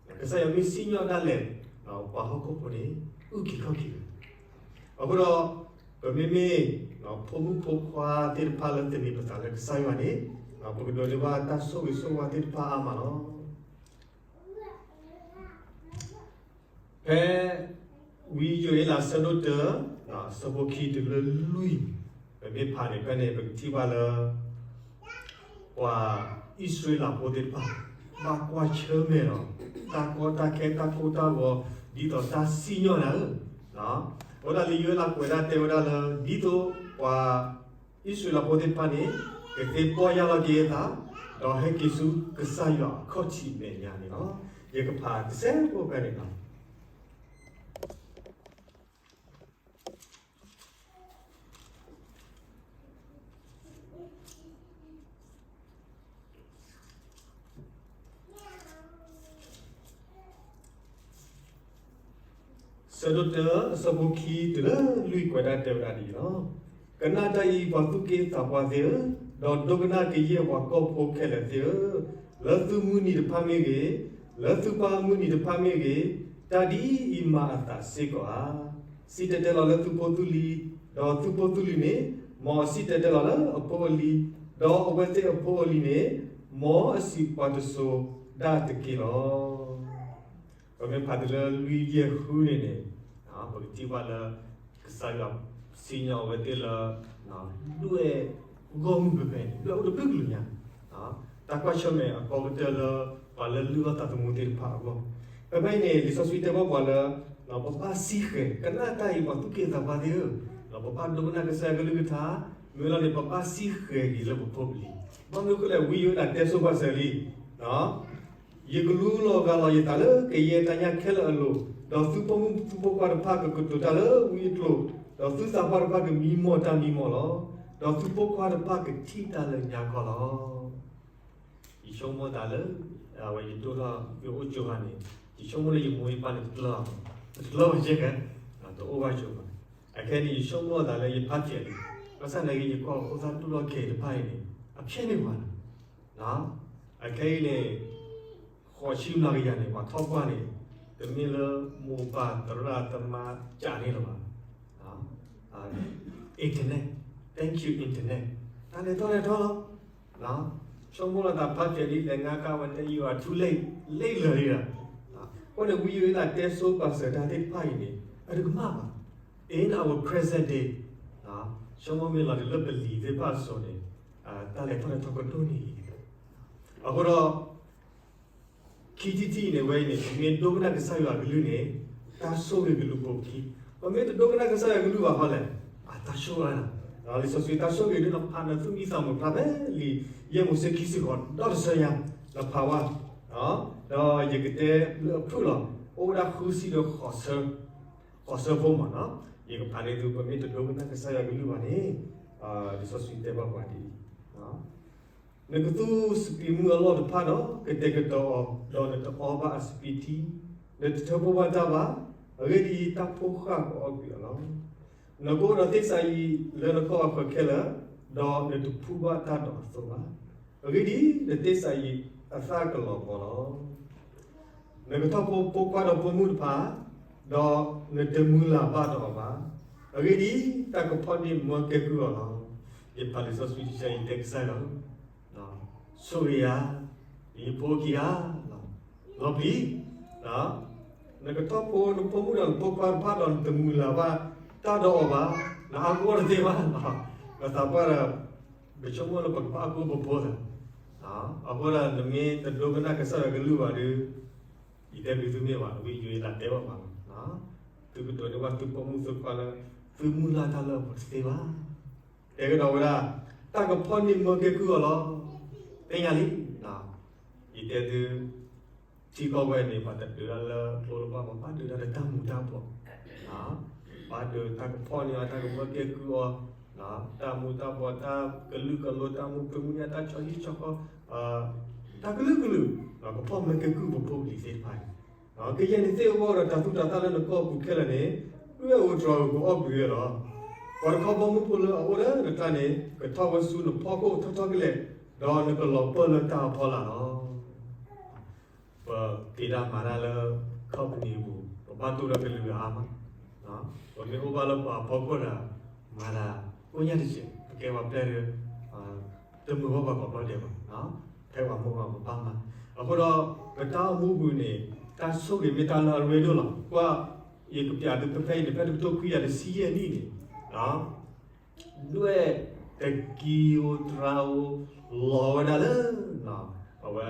ၤ, ကစၢ်ယွၤမ့ၢ်စံၣ်ညီၣ်ဒၣ်လဲာ် ပှၤဟီၣ်ခိၣ်ဖိန့ၣ် အုၣ်က့ၤခီၣ်က့ၤဝဲ. အဃိဒီး ပမ့မ့ၢ် ဖိမုၣ်ဖိခွါသ့ၣ်တဖၣ်လၢသန့ၤပသးလၢကစၢ်ယွၤန့ၣ် ပကဒိးန့ၢ်ဘၣ်တၢ်ဆိၣ်ဂ့ၤဆိၣ်ဝါသ့ၣ်တဖၣ်အါမးလီၤ. ဖဲ ဝံယိၤအ့လးဆၢဒိၣ်တၢ ဆၢဖိခံတုၤလၢလွံၢ်, ပမ့ၢ်ဖးန့ၣ် ဖဲန့ၣ် ပကထံၣ်ဘၣ်လၢ ပှၤအံၣ်စရ့လးဖိသ့ၣ်တဖၣ် ဘၣ်ကွၢ်ဆၢၣ်မဲာ်ဒီး တၢ်ကီတၢ်ခဲတၢ်ကိၢ်တၢ်ဂီၤ ဒ်သိးတၢ်စံၣ်ညီၣ်နၤဧၢ, အဃိဒၣ်လံာ်ယိၤအ့လးကွဲးဒၣ်တဲဝဲဒၣ်လၢ ဒ်သိးပှၤ အံၣ်စရ့လးဖိသ့ၣ်တဖၣ်န့ၣ် ကသ့ပီၢ်ယၢ်လီၤက့ၤအသး ဒီးဟဲက့ၤဆူကစၢ်ယွၤအခီၣ်ထံးမဲာ်ညါန့ၣ်လီၤ. ယကဖးတစဲးဖိဖဲန့ၣ်လီၤ. ဆၢဒိၣ်တၢ အဆၢဖိခံတုၤလၢလွံၢ်ကွဲးဒၣ်တဲဝဲဒၣ်ဒ်အံၤလီၤ. ကနၣ်တၢ်အံၤ ပှၤသူၣ်က့သးပှၢ်သ့ၣ်ဧၢ, ဒီးဒိကနၣ်ကယဲၢ်ပှၤကီၢ်ဖိခဲလၢာ်သ့ၣ်ဧၢ, လၢသုမုၢ်နံၤတဖၣ်မ့ၢ်ဂ့ၤ, လၢသုပၢ်မုၢ်နံၤတဖၣ်မ့ၢ်ဂ့ၤ, တၢ်ဒ်အံၤမၤအသးစ့ၢ်ကီးဧါ. စံၣ်တဲၤတဲလီၤလၢသုဖိသုလံၤ, ဒီးသုဖိသုလံၤန့ၣ် မ်အစံၣ်တဲၤတဲလီၤလၢအဖိအလံၤ, ဒီးအဝဲသ့ၣ်အဖိအလံၤန့ၣ် မ်အစံးပှၤတစိၤဒၣ်တက့ၢ်လီၤ. ပမ့ၢ်ဖးတုၤလၢလွံၢ်ယဲၢ်ဃုန့ၣ်န့ၣ် ပကထံၣ်ဘၣ်လၢ ကစၢ်ယွၤစံၣ်ညီၣ်အဝဲသ့ၣ်လၢ ဒွဲၣ်ဂီၢ်မုၢ်ဖဲဖဲန့ၣ် ဒွဲၣ်အိၣ်တဘျုးကလုာ်ညါ, တၢ်ကွၢ်ဆၢၣ်မဲာ်အကီကတၢၢ်လၢ ပှၤလၢလုၢ်အီၣ်သးသမူသ့ၣ်တဖၣ်အဂီၢ်, ဖဲဖဲအံၤန့ၣ် လံာ်စီဆှံတဲဘၣ်ပှၤလၢ ပဘၣ်စံၣ်ဃဲၤ ကနၣ်တၢ်အံၤ ပှၤသူၣ်က့သးပှၢ်သ့ၣ်ဧၢ, ပဘၣ်ဒိကနၣ်ကစၢ်ယွၤကလုၢ်ကထါ, မ့ၢ်လီၤန့ၣ် ပဘၣ်စံၣ်ဃဲၤက့ၤလၢပဖိပလံၤ, ဘၣ်မနုၤအဃိလဲၣ် ဝံယိၤအ့လးတဲဆိပာ်စၢၤလံ ယကလူလီၤဂာ်လီၤယသးလၢကယဲၢ်တၢ်ညၣ်ခဲလၢာ်အလိၤ, ဒီးသုပိာ်မုၣ်သုဖိခွါတဖၣ်ကကတိၤတၢ်လၢဝံအကျိာ်, ဒီးသုသးပှၢ်တဖၣ်ကမံမီၢ်တၢ်မံမီၢ်လီၤ. ဒီးသုဖိခွါတဖၣ်ကထံၣ်တၢ်လၢညါခီလီၤ. ယဆိကမိၣ်သးလၢ အဝဲယဒိၣ်ထီၣ်ယအိၣ်ကၠိဂၤန့ၣ် ယဆိကမိၣ်လၢယမိၢ်ယပၢ်န့ၣ် တကျၢၤ, တကျၢၤဘၣ်ကဲကဲ, တအိၣ်ဘၣ်ကၠိဘၣ်. အခဲအံၤန့ၣ် ယဆိကမိၣ်သးလၢယဖးဖျဲးလံ, ဘၣ်ဆၣ်သနာ်က့ ယကွၢ်အဖိသၣ်တူၢ်လိာ်ခဲအံၤတဖၣ်အံၤန့ၣ် အဖျဲးန့ၢ်ပှၤလီၤ. အခဲအံၤန့ၣ် ဃိးဆံမျးကယၤန့ၣ် ပှၤထီၣ်ပှၢ်န့ၣ် တမ့ၢ်လၢမိၢ်ပၢ်သရၣ်သမါကးန့ၣ်လၢၤဘၣ်. Internet, thank you internet, တၢ်လဲၤထီၣ်လဲၤထီလီၤ. ဆိကမိၣ်လီၤသး perfect ဒ်လဲၣ် ငါကဝဲတဲ you are too late, late လၢာ်လံလီၤ. အဃိန့ၣ် ဝံယိၤအ့လးတဲဆိပာ်စၢၤတၢ်သ့ၣ်တဖၣ်အံၤန့ၣ် အတကမၣ်ဘၣ်. In our present day, ဆိကမိၣ်မ့ၢ်လီၤတုၤလၢပလံၤသ့ၣ်တဖၣ်အစိၤန့ၣ် တၢ်လဲၤထီၣ်လဲၤထီကဒိၣ်န့ၣ် အဃိဒီး ခံထံၣ်တထံၣ်အံၤန့ၣ် ဝဲအံၤန့ၣ် ပမ့ၢ်ဒိကနၣ်ကစၢ်ယွၤအကလုၢ်န့ၣ် တၢ်ဆိၣ်ဂ့ၤကလူၤပိာ်ခံ, ပမ့ၢ်တဒိကနၣ်ကစၢ်ယွၤအကလုၢ်ဘၣ်ဃီလဲၣ်, အတၢ်ဆိၣ်ဂ့ၤလီၤ. လံာ်စီဆှံတၢ်ဆိၣ်ဂ့ၤဒ်နီၤဖးနၢသုမံသးမုာ်ဖျါဖဲလံာ် ယဲၢ်မိၤၡ့ခံဆံဃိး ဒီတဆၢညါ နဖးဝဲ, ဒီးယကတဲလၢအဖုၣ်လီၤ, အိၣ်ဝဲဒၣ်ဃုဆံဒီး ဃိးဆၢဖိမးနီၤ, ယကဖးန့ၢ်သု ပမ့ၢ်တဒိကနၣ်ကစၢ်ယွၤအကလုၢ်ဘၣ်န့ၣ်, လံာ်စီဆှံတဲဘၣ်ပှၤဒ်အံၤ နကသူၣ်စပံးမုၢ်အလီၢ်တဖၣ်ဒီး ကတဲာ်ကတီၤအီၤ, ဒီးနတအီဘၣ်အစပံးထံ, နတထၢဖှိၣ်ဘၣ်တၢ်ဘၣ်, အဂ့ၢ်ဒ်အံၤ, တၢ်ဖိဃၢ်ကအီၣ်ကွံာ်အီၤလီၤ. နကအိၣ်ဒီးသ့ၣ်စၤယံးလၢနကီၢ်အဃၢၤခဲလၢာ်, ဒီးနတဖှူဘၣ်တၢ်ဒီးအသိးဘၣ်. အဂ့ၢ်ဒ်အံၤ, နသ့ၣ်စၤယံးအသၣ်ကလီၤပှီၤလီၤ. နကထီၣ်ဖိဖိခွါဒီးဖိမုၣ်တဖၣ်, ဒီးနတမုၢ်လၢ်ဘၣ်ဒီးအီၤဘၣ်. အဂ့ၢ်ဒ်အံၤ, တၢ်ကဖီၣ်န့ၢ်မၢကဲကုၢ်အီၤလီၤ. ယဖးလံာ်စီဆှံတဆၢအံၤ ယတဲကစၢ်ယွၤ, ဆိၣ်ဂ့ၤယၤ, ယဖိခံဂၤ, လီၤပျံၤ, နကထီၣ်ဖိနဖိမုၣ်ဒီးနဖိခွါတဖၣ်ဒီး နတမုၢ်လၢ်ဘၣ်တၢ်ဒီးအီၤဘၣ်, နအါကအိၣ်တသ့ဘၣ်. ပသးပှၢ်ဒီး ပဆိကမိၣ်လၢပကဘၣ်အါကအိၣ်ပဖိသး, အဃိဒီးနမ့ၢ်တဒိကနၣ်ကစၢ်ယွၤကလုၢ်ဘၣ်ဒီး, ယတဲဘၣ်သုမ့ၢ်ဘၣ် ဝံယိၤအ့လးတဲဘၣ်ပှၤလီၤ. သုကဒိးန့ၢ်ဘၣ်သုပိာ်မုၣ်သုခွါလၢ သုမုၢ်လၢ်တၢ်လၢအပှၤတသ့ဘၣ်. တဲကဒီးဝဲဒၣ်, တၢ်ကဖီၣ်န့ၢ်မၢကဲကုၢ်အီၤလီၤ. သ့ၣ်ညါလံ, ယတဲသု ထံကီၢ်ဝဲန့ၣ် ပှၤတဒုးတၢ်လၢကျိလၢဘၣ် ပှၤဘၣ်ဒုးတၢ်လၢတၢ်မူၤတၢ်ဘှီး, ဘၣ်ဒုးတၢ်ကဖီၣ်န့ၢ်အီၤ တၢ်ကမၢကဲကုၢ်အီၤ, တၢ်မူၤတၢ်ဘှီး တၢ်ကလုာ်ကလိၤ တၢ်မူၤဖံးမူၤညၣ် တၢ်ဆီဟံၣ်ဆီဃီ, တၢ်ကလုာ်ကလုာ်, ကဖီၣ်မၢကဲကုၢ်ပဖိပလံၤသ့ၣ်တဖၣ်အံၤ, ကယဲၢ်န့ၣ်သ့ၣ်အဂီၢ်ဒီး တၤသူၣ်တၤသၣ်လၢနကီၢ်ပူၤခဲလၢာ်န့ၣ် ဒွဲၣ်အူတြၤအူကအီၣ်ကွံာ်ဝဲလီၤ. ပှၤတခီဘီမုၢ်ဖိလၢအအိၣ်လၢနတၢ်န့ၣ် ကထီၣ်ဝဲဆူနဖီခိၣ်ထီထီကလဲာ်, ဒီးနကလီၤပၢၢ်လၢတၢ်အဖီလာ်လီၤ. ပက့ၤဒၣ်မၤတၢ်လၢ company အပူၤ ပဘၣ်တိၢ်ဒီးကလုာ်ဂၤအါမး, ပမ့ၢ်အိၣ်ဘၣ်လၢပှၤအဖီခိၣ်ဒီး မၤသးကိညၢ်တစဲး ပကဲပှၤပျဲၢ်ဒီး တမုာ်ဘၣ်ပှၤကီးဘျီဒဲးဘၣ်, ဖဲပှၤမိၢ်ပှၤပၢ်မၤ, အဃိဒီး ပတၢ်အိၣ်မူပူၤန့ၣ် တၢ်ဆိၣ်ဂ့ၤမ့ၢ်တၢ်လၢအရ့ဒိၣ်လီၤ. ကွၢ် ယကပျးသုဖဲဖဲအံၤန့ၣ် ဖဲတကထိခွံကယၤတဆံယဲၢ်နံၣ်န့ၣ် ဒွဲၣ်တကံဧိၤတြၤဧိၤ လီၤဝဲဒၣ်လၢ အဝဲ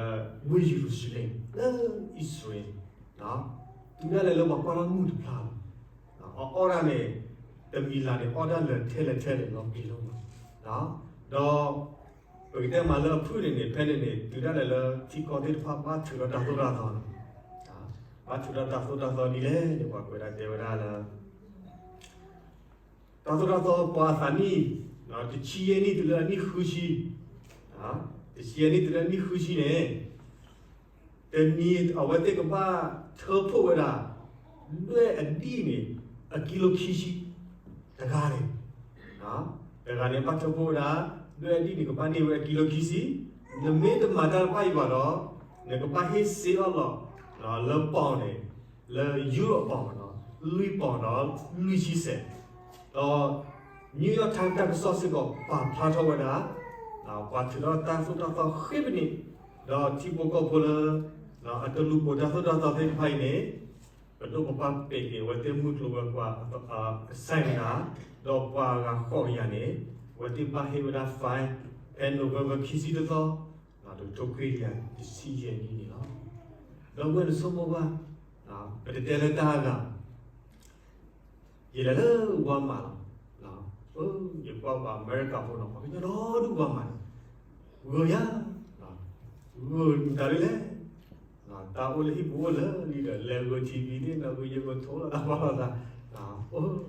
ဝ့ၢ်ယရူၤၡလ့ၣ် လၢအံၣ်စရ့လး, တုၤဒၣ်လဲာ်လၢပှၤကွၢ်တၢ်မုၢ်တဖျါလီၤ. အအီၣ်ဒၣ်န့ၣ် တမံၤလၢ်န့ၣ် အီၣ်ဒၣ်လၢာ်ထဲလဲၣ်ထဲလဲၣ်လီၤပျံၤလီၤမး, ဒီး ပကတဲမးလၢအဖုၣ်န့ၣ်န့ၣ် ဖဲန့ၣ်န့ၣ် တုၤဒၣ်လဲာ်လၢထံကီၢ်သ့ၣ်တဖၣ်ဘၣ်ထုးထီၣ်တၢ်သိၣ်တၢ်သီလီၤ. ဘၣ်ထုးထီၣ်တၢ်သိၣ်တၢ်သီဒ်လဲၣ်န့ၣ် ပှၤကွဲးဒၣ်တဲဝဲဒၣ်လၢ တၢ်သိၣ်တၢ်သီပှၤအသးနံၣ် တဆံယဲၢ်နံၣ်တုၤလၢအနံၣ်ဃုဆံ, တဆံယဲၢ်နံၣ်တုၤလၢအနံၣ်ဃုဆံန့ၣ် တနံၤအဝဲသ့ၣ်ကဘၣ်ထၢဖှိၣ်ဝဲဒၣ် ဒွဲၣ်အဒံၣ်န့ၣ် အကံလိခံဆံ, တဂၤန့ၣ် တဂၤန့ၣ်ဘၣ်ထၢဖှိၣ်ဝဲဒၣ် ဒွဲၣ်အဒံၣ်န့ၣ် ကဘၣ်န့ၢ်ဝဲအကံလိခံဆံ, နမ့ၢ်တမၤတၢ်တဖၣ်အံၤဘၣ်ဒီး နကဘၣ်ဟ့ၣ်စ့အီၣ်လီၤ လၢပီၣ်န့ၣ် လၢယူရိၣ်ပီၣ်မးနီၤ လွံၢ်ပီၣ်ဒီးလွံၢ်ဆံစဲး, ဒီး New York Times တၢ်ကစီၣ်စ့ၢ်ကီးပာ်ဖျါထီၣ်ဝဲဒၣ် ပှၤထုးထီၣ်တၢ်သိၣ်တၢ်သီဃ့ပနံၣ်, ဒီးထံဖိကီၢ်ဖိလၢ အတလူၤပိာ်တၢ်သိၣ်တၢ်သီသ့ၣ်တဖၣ်အံၤန့ၣ် ပဒိၣ်ပပှၢ်ပဲာ်က့ၤအဝဲသ့ၣ်မုၢ်ကျိၤဝဲၤကွာ်အကစၢ်န့ၣ်လီၤ, ဒီးပှၤဂၤဃိးကယၤန့ၣ် အဝဲသ့ၣ်ဘၣ်ဟ့ၣ်ဝဲဒၣ် fine ဖဲ November ခံဆံတသီ တကထိခွံကယၤတဆံယဲၢ်နံၣ်န့ၣ်လီၤ. ဒီပုၢ်ဝဲၢ်နဆိကမိၣ်ဘၣ်, ပတတဲလၢတၢ်အဂၤ ယလဲၤလၢ Walmart လီၤ. ယကွၢ်ပှၤအမဲရကၤဖိနီၤ ပှၤကညီဒီဒူၣ် Walmart န့ၣ် ဂၢၢ်ယၤ, ဂၢၢ်မတၤဒ်လဲၣ်, တၢ်အိၣ်လၢဟံၣ်ပူၤအိၣ်လၢာ်လံဒီး လဲၤဂၢၢ် ထံဘံသ့ၣ် နီၢ်ဂံၢ်ယဲၢ်ဂီၤထိလီၤတၢ်ဘၣ်လိာ်သး,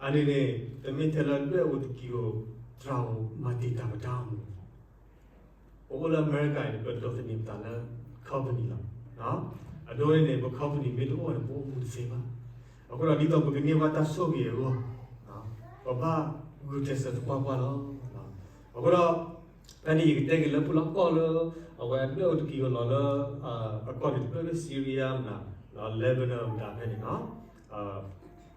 အန့ၣ်န့ၣ် တမ့ၢ်ထဲလၢဒွဲၣ်အူတကံၤဧိၤ တြၤဧိၤ မၤတံာ်တာ်ပတၢ်အိၣ်မူ ပအိၣ်လၢအမဲရကၤအံၤန့ၣ် ပဒိးသန့ၤပသးလၢ company လီၤ. အဒိန့ၣ်န့ၣ် ပ company မ့ၢ်တအိၣ်န့ၣ် ပအိၣ်မူတသ့ဘၣ်. အဃိဒီးဒ်သိးပကန့ၢ်ဘၣ်တၢ်ဆိၣ်ဂ့ၤအဂီၢ် ပဘၣ်ဂုာ်ကျဲးစၢးသပှၢ်ပှၢ်လီၤ. အဃိဒီး ဖဲန့ၣ်ယကတဲက့ၤလၢပူၤလီၢ်ကီၢ်လၢ အဝဲဒွဲၣ်အူတကံၤဧိၤလီၤလၢ အကီၢ်န့ၣ်တဖျၢၣ်လၢ Syria မး Lebanon မတၤဖဲန့ၣ်လီၤ.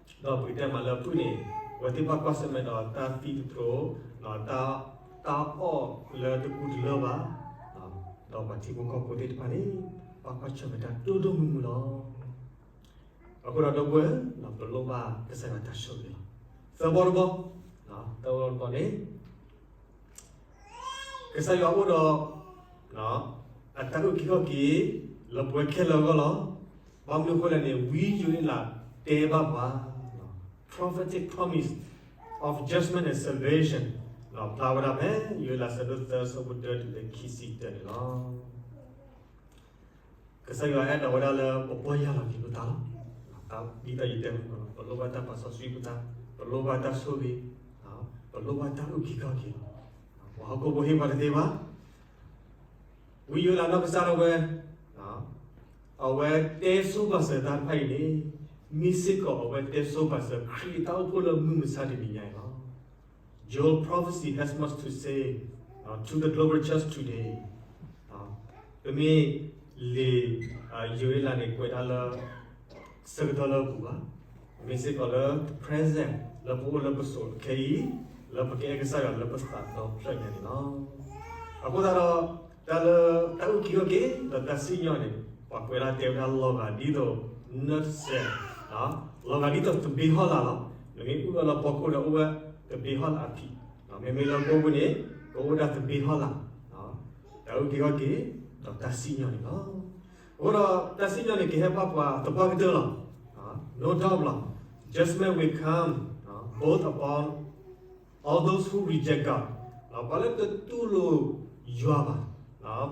ဒီးပကတဲမးလၢအဖုၣ်န့ၣ် အဝဲသ့ၣ်ဘၣ်ကွၢ်ဆၢၣ်မဲာ်ဒီးတၢ်သံသတြိာ် တၢ်အီၣ်လၢတကူတလၢဘၣ် ဒီးပှၤထံဖိကီၢ်ဖိသ့ၣ်တဖၣ်န့ၣ် ဘၣ်ကွၢ်ဆၢၣ်မဲာ်တၢ်ဒိၣ်ဒိၣ်မုၢ်မုၢ်လီၤ. အဃိဒီးဒီပုၢ်ဝဲၢ်, ပလိၣ်ဘၣ်ကစၢ်ယွၤတၢ်ဆိၣ်ဂ့ၤလီၤ. သၢဘီတဘီ, သၢဘီတဘီန့ၣ် ကစၢ်ယွၤအိၣ်ဒီး အတၢ်အုၣ်က့ၤခီၣ်က့ၤ လၢပဝဲခဲလၢာ်အဂီၢ်လီၤ. ဘၣ်မနုၤအဃိလဲၣ်န့ၣ် ဝံယိၤအ့လးတဲဘၣ်ပှၤ prophetic promise of judgment and salvation ဖျါဝဲဒၣ်ဖဲ ယိၤအ့လး အဆၢဒိၣ်သၢ အဆၢဖိတၢတုၤလၢခံဆံတၢန့ၣ်လီၤ. ကစၢ်ယွၤအဲၣ်ဒိးဝဲဒၣ်လၢပပီၢ်ယၢ်လီၤက့ၤပသးလီၤ. ဒ်သိးယတဲမုၢ်ကီးလီၤ, ပလိၣ်ဘၣ်တၢ်ပာ်စီဆှံပသး, ပလိၣ်ဘၣ်တၢ်ဆိၣ်ဂ့ၤ, ပလိၣ်ဘၣ်တၢ်အုၣ်က့ၤခီၣ်က့ၤလီၤ. ပှၤဟီၣ်ခိၣ်ဖိဟ့ၣ်ပှၤတသ့ဘၣ်. ဝံယိၤအ့လးနီၢ်ကစၢ်ဒၣ်ဝဲ အဝဲတဲဆိပာ်စၢၤတၢ်တဖၣ်အံၤန့ၣ် မ့ၢ်စ့ၢ်ကီးအဝဲတဲဆိပာ်စၢၤခရံာ်အတၢ်အိၣ်ဖှိၣ်လၢမုၢ်မဆါတနံၤညါအံၤလီၤ. Your prophecy has much to say, uh, to the global church today. ပမ့ၢ်လံာ် ယိၤအ့လးန့ၣ် ကွဲးဒၣ်လၢ ဆၢကတီၢ်လၢအပူၤဘၣ်. မ့ၢ်စ့ၢ်ကီးလၢ present လၢပအိၣ်လၢပစိၤခဲအံၤ လၢပကအဲၣ်ကစၢ်ယွၤလၢပသးဒီဖျၢၣ်ညါန့ၣ်လီၤ. အဃိသတးဒီး တၢ်လၢတၢ်အုၣ်က့ၤခီၣ်က့ၤ ဒီးတၢ်စံၣ်ညီၣ်န့ၣ် ပှၤကွဲးဒၣ်တဲဝဲဒၣ်လီၤဂာ်ဒ်သိး နၢၣ်စဲး, လီၤဂာ်ဒ်သိးသဘ့ဟီၣ်လာ်လီၤ. နမ့ၢ်အုၣ်အီၤလၢဖီခိၣ်ဒီးအိၣ်ဝဲသဘ့ဟီၣ်လာ်အဖံး, မ့မ့ၢ်လၢကိၣ်ပူၤန့ၣ် ကအိၣ်ဝဲဒၣ်သဘ့ဟီၣ်လာ်, တၢ်အုၣ်က့ၤခီၣ်က့ၤ ဒီးတၢ်စံၣ်ညီၣ်န့ၣ်လီၤ. အဃိဒီးတၢ်စံၣ်ညီၣ်န့ၣ် ကဟဲဘၣ်ပှၤသပှၢ်ကတၢၢ်လီၤ. No doubt လီၤ. Judgment will come, both upon all those who reject God, ပှၤလၢတတူၢ်လိာ်ယွၤဘၣ်,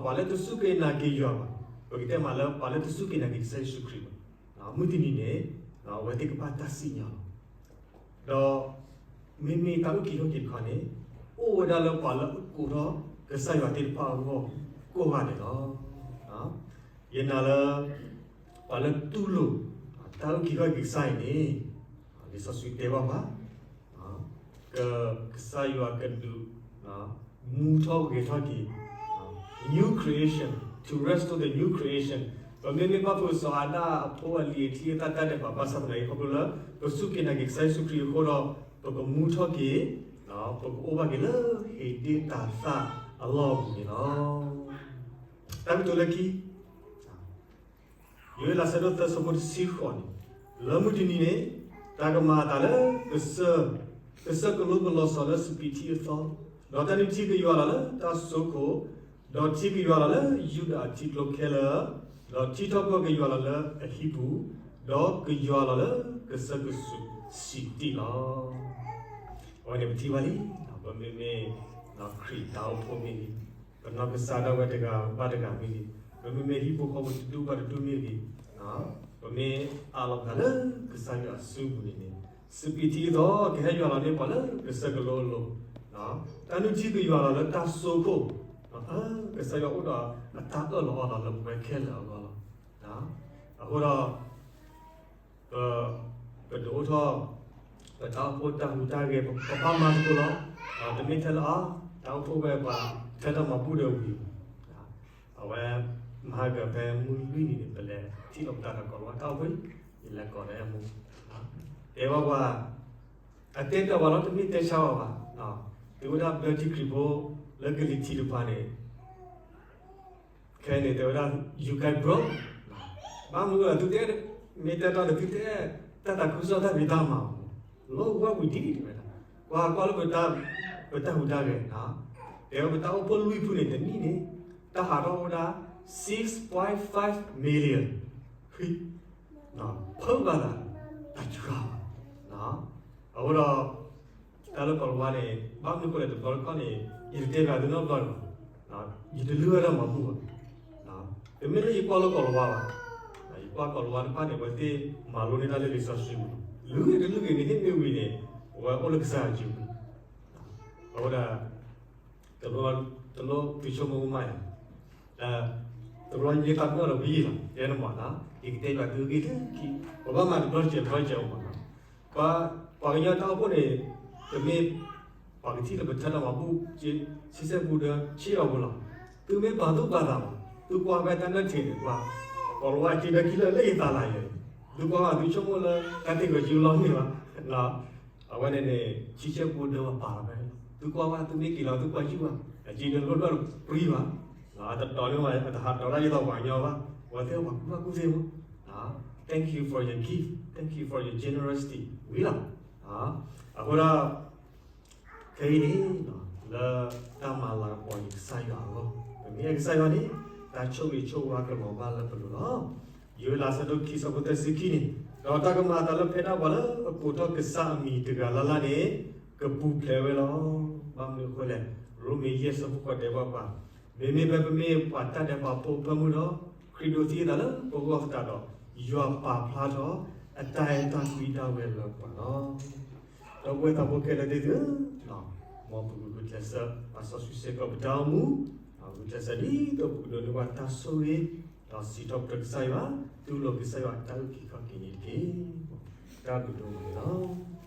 ပှၤလၢတစူၢ်က့ၤနာ်က့ၤယွၤဘၣ်, ပကတဲမးလၢပှၤလၢတစူၢ်က့ၤနာ်က့ၤကစၢ်ယ့ၣ်ၡူးခရံာ်ဘၣ်, မုၢ်တနံၤန့ၣ် အဝဲသ့ၣ်ကဘၣ်တၢ်စံၣ်ညီၣ်လီၤ. ဒီးမ့မ့ၢ်တၢ်အုၣ်က့ၤခီၣ်က့ၤတခီန့ၣ် အိၣ်ဝဲဒၣ်လၢပှၤလၢအကိးထီၣ်ကစၢ်ယွၤသ့ၣ်တဖၣ်အဂီၢ်ကိးဂၤဒဲးလီၤ. ယနာ်လၢ ပှၤလၢတူၢ်လိာ် တၢ်အုၣ်က့ၤခီၣ်က့ၤကစၢ်အံၤန့ၣ် လံာ်စီဆှံတဲဘၣ်ပှၤ ကစၢ်ယွၤကဒုး မူထီၣ်ဂဲၤထီၣ်က့ၤ new creation, to restore the new creation. ပမ့မ့ၢ်ဘၣ်ဖုးစီၤအၤဒၣ်အဖိအလံၤအချံအသၣ်တၢ်ဒဲးဘးဘၣ်ဆၣ်သနာ်က့ ခီဖျိလၢ ပစူၢ်က့ၤနာ်က့ၤကစၢ်ယ့ၣ်ၡူးခရံာ်အဃိဒီး ပကမူထီၣ်က့ၤ ပကအိၣ်ဘၣ်က့ၤလၢဟ့ၣ်ဒ့ၣ်တၤသၣ်အလီၢ်အပူၤန့ၣ်လီၤ. တၢ်ကတိၤလၢခံ ယိၤအ့လး အဆၢဒိၣ်သၢ အဆၢဖိတဆံဃိးန့ၣ်, လၢမုၢ်တနံၤန့ၣ် တၢ်ကမၤအသးလၢ ကစၢၢ်ကလိကလီၤစီၤလၢစပံးထံအသီ, ဒီးတၢ်နုၢ်ထံကယွၤလီၤလၢတၢ်စိခိၣ်, ဒီးထံကယွၤလီၤလၢယူဒၤအထံကျိခဲလၢာ်, ဒီးထံထီၣ်ပၢၢ်ကယွၤလီၤလၢအဟံၣ်ပူၤ, ဒီးကယွၤလီၤလၢကစၢၢ်ကစူၤဆံးတံၢ်လီၤ. အဝဲန့ၣ်ပထံၣ်ဘၣ်လံ, ပမ့မ့ၢ်ခရံာ်တၢ်အိၣ်ဖှိၣ်မ့ၢ်ဂ့ၤ, ပနီၢ်ကစၢ်ဒၣ်ဝဲတဂၤဘၣ်တဂၤမ့ၢ်ဂ့ၤ, ပမ့မ့ၢ်ဟံၣ်ဖိဃီဖိတဒူၣ်ဘၣ်တဒူၣ်မ့ၢ်ဂ့ၤ, ပမ့ၢ်အးလီၤပသးလၢကစၢ်ယွၤအစုပူၤန့ၣ်န့ၣ်, စပံးထံအသီ ကဟဲယွၤလီၤန့ၢ်ပှၤလၢကစၢၢ်ကလိအလိၤ, တၢ်နုၢ်ထံကယွၤလီၤလၢတၢ်စိခိၣ်, ကစၢ်ယွၤအိၣ်ဒီးအတၢ်အၢၣ်လီၤအီလီၤလၢပဝဲခဲလၢာ်အဂီၢ်လီၤ. အဃိဒီး ပ ပဒုးအိၣ်ထီၣ် ပတၢ်အိၣ်ဖှိၣ်တၢ်ဟူးတၢ်ဂဲၤ ပဘၣ်မၤသကိးလီၤ. တမ့ၢ်ထဲလၢအီၤ တၢ်အိၣ်ဖှိၣ်ဝဲပှၤ ထဲတၢ်မၤဘူၣ်ဒီးဝံၤ, အဝဲ မဟါကဖဲမုၢ်လွံၢ်နံၤန့ၣ် ပလဲၤထံၣ်လိာ်ပသးဒီးကိးလၤဝါတၢ်အိၣ်ဖှိၣ်, ယလဲၤကိးဒီးအဲၣ်မူ, တဲဘၣ်ပှၤ, အတဲတၢ်ဝဲလီၤ တမ့ၢ်တဲဆါဝဲဘၣ်, သုဝဲဒၣ်ဘျၢထံခရံာ်ဖိ လၢကလံၤထံးတဖၣ်န့ၣ် ခဲအံၤန့ၣ် တဲဝဲဒၣ် you guys broke, ဘၣ်မနုၤလဲၣ် သုတဲ, မ့ၢ်တဲတီၢ်န့ၣ် သုတဲ တၢ်သးခုကစီၣ်တၢ်ဖံးတၢ်မၤ, လီၢ်ဝါဝံၤဒ်န့ၣ်တဲဝဲဒၣ်, ကွၢ်ကွၢ်လၢပတၢ်ဟူးတၢ်ဂဲၤ, တဲဝဲပတၢ်အိၣ်ဖှိၣ်လွံၢ်ဖုန့ၣ် တနံၣ်န့ၣ် တၢ်ဟးထီၣ်အိၣ်ဝဲဒၣ် six point five million, ဖုဘၣ်သး တၢ်စှၤဘၣ်, အဃိဒီး တၢ်လၢကိးလၤဝါန့ၣ် ဘၣ်မနုၤဃိလဲၣ် တဘျီတခီၣ်န့ၣ် ယတတဲဘၣ်သုနီတဘျီန့ၣ်ဘၣ်, ယတလုၢ်ဝဲဒၣ်မၤဘူၣ်ဘၣ်, တမ့ၢ်လၢယကွၢ်လၢကိးလၤဝါဘၣ်, ယကွၢ်ကိးလၤဝါတဖၣ်န့ၣ် အဝဲသ့ၣ်မၤလိန့ၢ်တၢ်လၢလံာ်စီဆှံပူၤ, လုၢ်ဂ့ၤတလုၢ်ဂ့ၤန့ၣ် ဟ့ၣ်မ့ၢ်ဝံၤန့ၣ် အဝဲအိၣ်လၢကစၢ်ယွၤစုပူၤ, အဃိဒီး တလိၣ်သုဆိကမိၣ်မးယၤ, တဘျီညါသးကမၣ်ဒီးဝံၤလီၤ ယဲန့ၣ်မးနီၤ, ယကတဲဘၣ်သုဂ့ၢ်လၢခံ, ပဘၣ်မၤတဘျီတစဲးတဘျီတစဲးအီၤမးနီၤ, ပှၤကညီတၢ်အိၣ်ဖှိၣ်န့ၣ် တမ့ၢ် ပှၤကထံၣ်လၢပထၢတၢ်မၤဘူၣ် ဆံဆဲၣ်ပူဒၢဆံးအီၤပူၤလီၤ, သုမ့ၢ်ပာ်သူၣ်ပာ်သးဘၣ်, သုကွၢ်ဖဲတၢ်နၢၣ်ထံးန့ၣ် ကွၢ် ကိးလၤဝါက့ဒၢခံလၢလၢယသးလၢယဲ, သုကွၢ်ဘၣ်သုဆိကမိၣ်လၢ တၢ်တ့ၢ်ဂီၤက့လီၤမ့ၢ်ဘၣ် အဝဲန့ၣ်န့ၣ် ဆံဆဲၣ်ပူဒၢပာ်လီၤဖဲ, သုကွၢ်ဘၣ်သုမ့ၢ်က့ၤလီၤသုကွၢ်ယုၢ်ဘၣ်, အက့ဒၢလိၣ်ဒွၣ်တပြံဘၣ်, အတတီၤန့ၣ် အတဟးတီၤတၢ်ဒ်သိးပှၤကညီဘၣ်, အဝဲသ့ၣ်ပှၤကူၣ်ဘၣ်ကူၣ်သ့မး, Thank you for your gift, thank you for your generosity ဝံၤလီၤ. အဃိဒီး ခဲအံၤန့ၣ် လၢတၢ်မၤလၤကပီၤက့ၤကစၢ်ယွၤအဂီၢ်, ပမ့ၢ်အဲၣ်ကစၢ်ယွၤန့ၣ် တၢ်ဆိၣ်ဂ့ၤဆိၣ်ဝါကလီၤဘၣ်လၢပလိၤလီၤ. ယိၤအ့လး အဆၢဒိၣ်ခံ အဆၢဖိသၢဆံခံန့ၣ်, ဒီးတၢ်ကမၤအသးလၢဖဲဒၣ်ပှၤလၢအကိးထီၣ်ကစၢ်အမံၤတဂၤလၢ်လၢ်န့ၣ် ကပူၤဖျဲးဝဲလီၤ. ဘၣ်မနုၤအဃိလဲၣ်, ရိမ့ၤ ယဲၢ် အဆၢဖိဃိး တဲဘၣ်ပှၤ, မ့မ့ၢ်ဖဲပမ့ၢ်ပှၤတၢ်ဒဲးဘးဖိအဖၢမုၢ်ဒီး ခရံာ်ဒိးသံအသးလၢပဂီၢ်သတးဒီး ယွၤပာ်ဖျါထီၣ်အတၢ်အဲၣ်တၢ်ကွံဒၣ်ဝဲလၢပှၤလီၤ. ဒီပုၢ်ဝဲၢ်သးဖိခဲလၢာ်သ့ၣ်ဧၢ, မ်ပကဂုာ်ကျဲးစၢး ပာ်စီဆှံစ့ၢ်ကီးပတၢ်အိၣ်မူ, ဂုာ်ကျဲးစၢးဒ်သိးပကဒိးန့ၢ်ဘၣ်တၢ်ဆိၣ်ဂ့ၤ, ဒီးစံးထီၣ်ပတြၢၤကစၢ်ယွၤ, တူၢ်လိာ်ကစၢ်ယွၤအတၢ်အုၣ်က့ၤခီၣ်က့ၤန့ၣ်တက့ၢ်. တၢ်ဘျုးဒိၣ်မးန့ၣ်လီၤ.